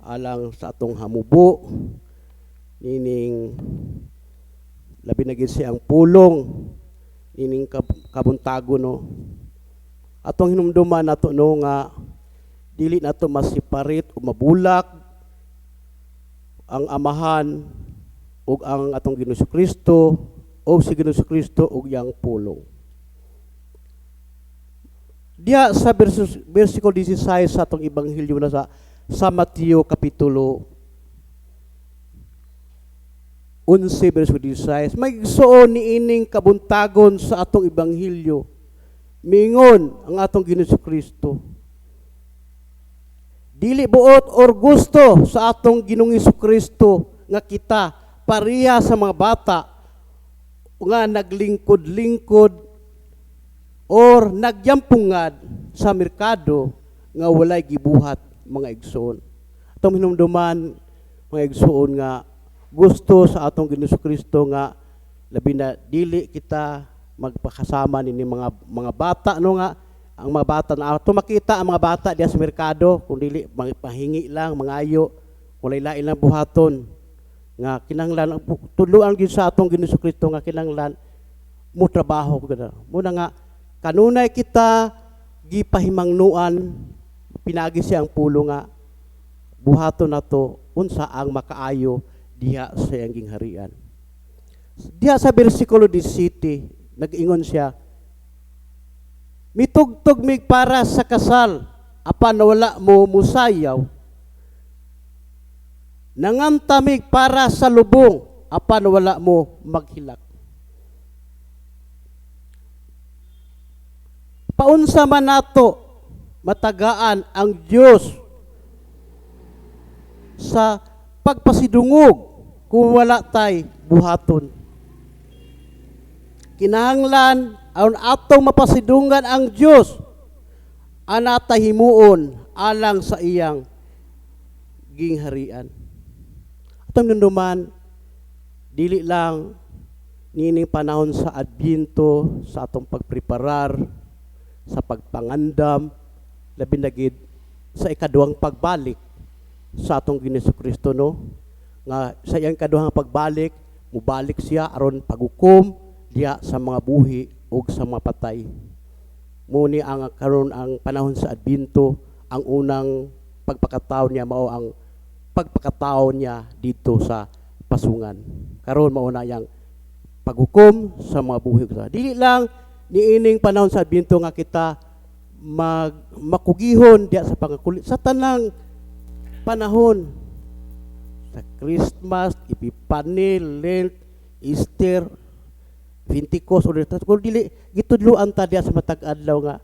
Alang sa atong hamubo nining, labi na gid siyang pulong nining kabuntago, no? Atong hinumduman nato, no, nga dili nato ma-separate o mabulak ang Amahan ug ang atong Ginoong Kristo o si Ginoong Kristo ug iyang pulong. Diya sa versikulo 16 sa atong ebanghelyo na sa Mateo kapitulo 11 versikulo 16, may igsuon, niining kabuntagon sa atong ebanghelyo, miingon ang atong Ginoong Kristo, dili buot or gusto sa atong Ginoong Kristo nga kita pareha sa mga bata nga naglingkod-lingkod or nagyampungad sa merkado nga walay gibuhat, mga igsoon. Atong hinumduman, mga igsoon, nga gusto sa atong Ginoong Kristo nga labi na dili kita magpakasama nini mga bata, no, nga ang mga bata na ato makita, ang mga bata diya sa merkado, kung dili pahingi lang, mangayo, walay lain lang buhaton, nga kinahanglan tudloan gyud sa atong Ginoong Kristo nga kinahanglan mo trabaho gud. Muna nga kanunay kita gipahimangnuan pinagi siyang pulong nga buhaton nato unsa ang makaayo diha sa iyang gingharian. Diha sa bersikulo 17, nag-ingon siya, "Mitugtog mig para sa kasal, apan wala mo musayaw. Nanganta mig para sa lubong, apan wala mo maghilak." Paunsa man nato matagaan ang Dios sa pagpasidungog kung wala tay buhaton? Kinahanglan aron atong mapasidungan ang Dios, anata himuon alang sa iyang gingharian. Atong hinumduman, dili lang nining panahon sa Adbyento, sa atong pagpreparar, sa pagpangandam, labi na gid sa ikaduhang pagbalik sa atong Ginoong Kristo, no, nga sa iyang ikaduhang pagbalik, mubalik siya aron paghukom diha sa mga buhi ug sa mga patay. Muni ang karon, ang panahon sa Adbyento, ang unang pagpakatao niya mao ang pagpakatao niya dito sa pasungan. Karon mao na yang paghukom sa mga buhi. Dili lang niining panahon sa Adbyento nga kita makugihon diya sa pangakulit, sa tanang panahon, sa Christmas, Epiphany, Lent, Easter, Pentecost, or kung dili gitudloan ta diya sa matag adlaw nga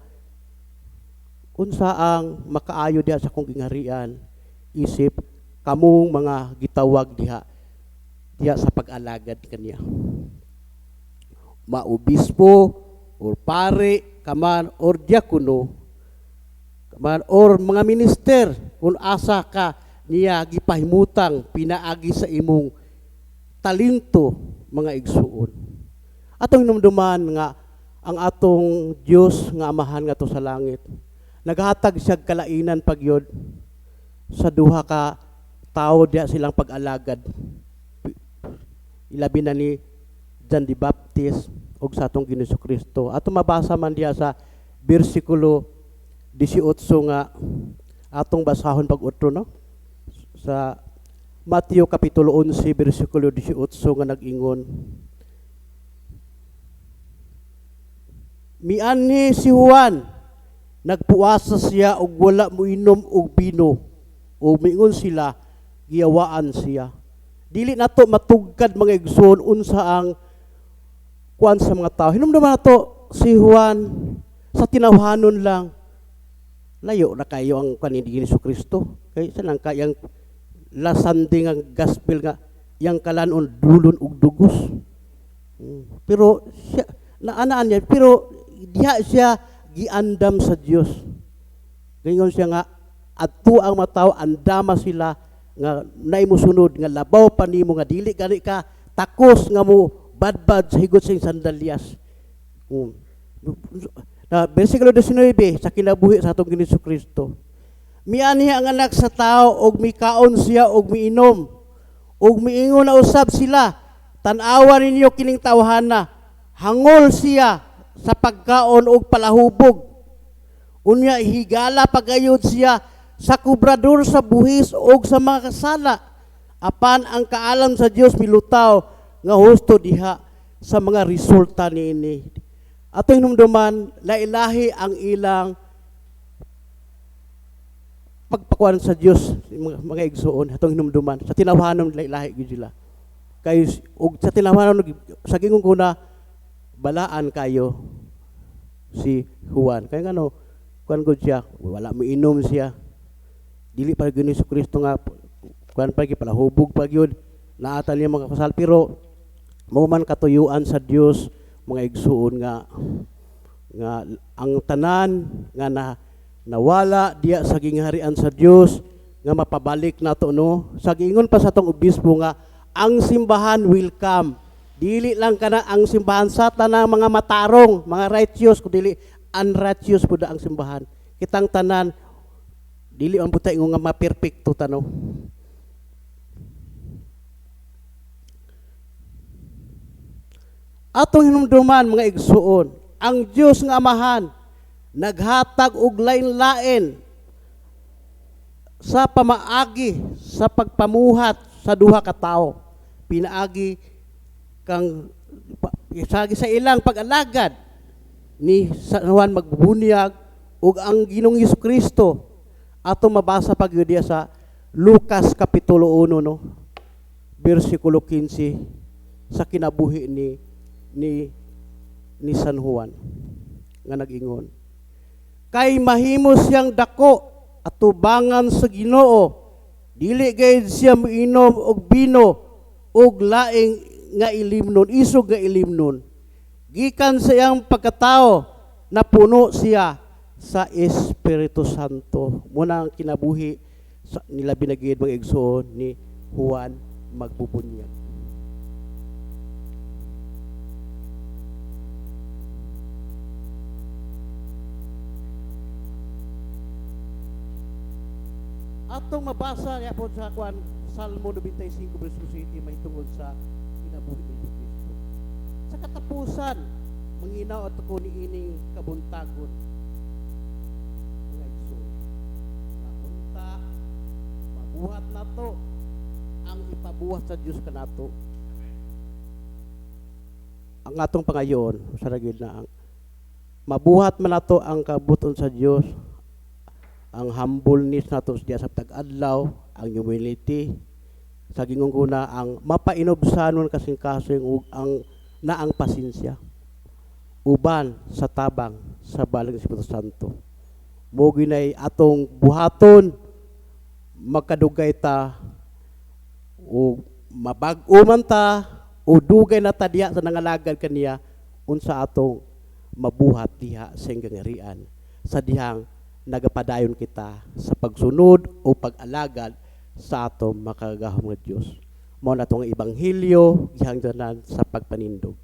unsa ang makaayo diha sa akong gingharian, isip kamong mga gitawag diha diha sa pag-alagad kaniya. Maobispo or pare kaman or diakono kaman or mga minister, kung asa ka niya gipahimutang pinaagi sa imong talento, mga igsuon. Atong hinumduman nga ang atong Dios nga Amahan nga to sa langit, naghatag siya kalainan pagyod sa duha ka tawo diya silang pag-alagad, ilabi na ni John the Baptist ug sa atong Ginoong Kristo. Ato mabasa man diya sa bersikulo 18 nga atong basahon pag utro, no, sa Mateo kapitulo 11 bersikulo 18 nga nag-ingon, "Mianhi si Juan, nagpuasa siya og wala moinom og bino, ug miingon sila, giyawaan siya." Dili nato matugkad, mga igsoon, unsa ang kuan sa mga tao. Hinumduman nato si Juan, sa tinawhanon lang, layo na kayo ang kuan ni Jesu Kristo. Kay sa lang kayang lasanding ang gospel nga yang kalanon dulon og dugos. Pero siya naanaan niya, pero diha siya giandam sa Dios. Gayon siya nga adto ang mga tao, andama sila nga naay mosunod nga labaw pa nimo, nga dili gani ka takos nga mo badbad sa higot sa sandalyas. Na versikulo 19 sa kinabuhi sa atong Ginoong Kristo. Mianhi ang Anak sa Tao og mikaon siya og miinom. Ug miingon na usab sila, "Tan-awa ninyo kining tawhana, hangol siya sa pagkaon og palahubog. Unya higala pagayod siya sa kubrador sa buhis og sa mga kasala." Apan ang kaalam sa Dios milutaw nga husto diha sa mga resulta niini. Atong hinumduman, lailahi ang ilang pagpakuan sa Dios, mga igsuon. Atong hinumduman sa tinawhanon, lailahi gyud sila. Kay ug sa tinawhanon, sa gingon ko na balaan kayo si Juan. Kay ngano, kuan gud siya, wala miinom siya. Dili pa gyud ni Kristo nga kuan pa gyud, palahubog pa gyud. Naatan niya mga kasal, pero mao man katuyuan sa Dios, mga igsuon, nga nga ang tanan nga na nawala diya sa gingharian sa Dios nga mapabalik nato, no? Sa giingon pa sa atong obispo nga ang simbahan will come, dili lang kana ang simbahan sa tanang mga matarong, mga righteous, kundi unrighteous pud ang simbahan. Kitang tanan, dili man pud ta ingon nga maperpekto ta, no? Atong hinumduman, mga igsuon, ang Dios nga Amahan naghatag og lain-lain sa pamaagi sa pagpamuhat sa duha ka tawo, pinaagi kang sa ilang pag-alagad ni San Juan Magbubunyag ug ang Ginoong Kristo. Ato mabasa pag diya sa Lucas kapitulo 1, no, bersikulo 15, sa kinabuhi ni San Juan nga nag-ingon, "Kay mahimo siyang dako atubangan sa Ginoo, dili gayud siya moinom og bino og laing nga ilimnon, isog nga ilimnon. Gikan sa iyang pagkatao, napuno siya sa Espiritu Santo." Muna ang kinabuhi sa nila binagid, mga igsoon, ni Juan Magbubunyag. Atong mabasa yapon sa kwan, Salmo 95 verse 7, mahitungod sa kinabuhi ni Kristo. Sa katapusan, manginaw at ako niining kabuntagon, mga igsoon. Naunta, mabuhat nato ang ipabuhat sa Dios kanato. Ang atong pangayon sa ragid na ang mabuhat man nato ang kabuton sa Dios, ang humbleness nato diya sa tag-adlaw, ang humility, sa gingon ko na ang mapainubsanon kasing-kasing ug ang naang pasensya uban sa tabang sa balang Espiritu Santo. Mo ginay atong buhaton, magkadugay ta o mabag-o man ta o dugay na ta diha sa nangalagad kaniya, unsa atong mabuhat diha sa gingharian sa dihang nagapadayon kita sa pagsunod o pag-alagad sa atong makagagahom nga Dios. Mao na atong ebanghelyo gihangdanan sa pagpanindog.